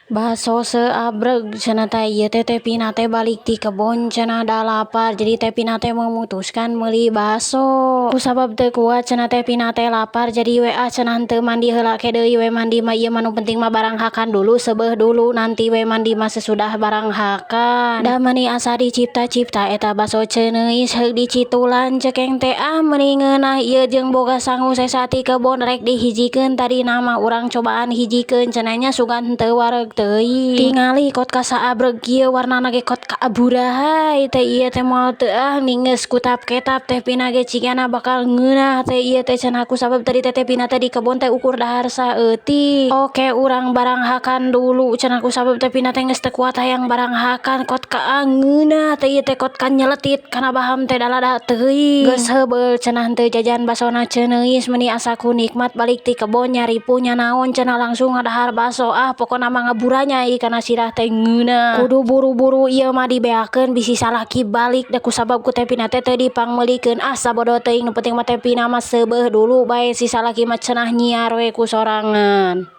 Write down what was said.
Baso seabreg cenah tah ieu teh Teh Pina teh balik ti kebon cenah da lapar, jadi Teh Pina teh memutuskan meuli baso. Kusabab teu kuat cenah Teh Pina teh lapar, jadi we ah cenah, henteu mandi heula, ke deui we mandi mah. Ieu mah nu penting mah baranghakan dulu, seubeuh dulu, nanti we mandi mah sesudah baranghakan. Da meuni asa dicipta-cipta eta baso ceuneis, heug dicitulan cekeng teh. Ah, meuni ngeunah ieu jeung boga sangu sesa ti kebon, rek dihijikeun. Tadina mah urang cobaan hijikeun cenah nya, sugan henteu wareg teuing. Tingali kot ka saabreg kieu, warnana ge kot ka aburahay teh ieu teh. Moal teu ah, geus kutap ketap Teh Pina ge, cigana bakal ngeunah teh ieu teh cenah, kusabab tadi teh Teh Pina teh di kebon teh ukur dahar saeutik. Oke, urang baranghakan dulu cenah, kusabab Teh Pina teh geus teu kuat hayang baranghakan. Kot ka ngeunah teh ieu teh, kot ka nyeletit kana baham teh, dalada teuing. Geus heubeul cenah henteu jajan basona ceuneis, meuni asa ku nikmat balik ti kebon nyaripuh nyanaon cenah, langsung ngadahar baso. Ah, pokona mah ngaburanyai kana sirah teh, ngeunah. Kudu buru-buru ieu mah dibeakeun, bisi salaki balik, da kusabab ku Teh Pina teh teu dipangmeulikeun. Ah, sabodo teuing, nu penting mah Teh Pina mah seubeuh dulu bae, si salaki mah cenah nyiar we ku sorangan.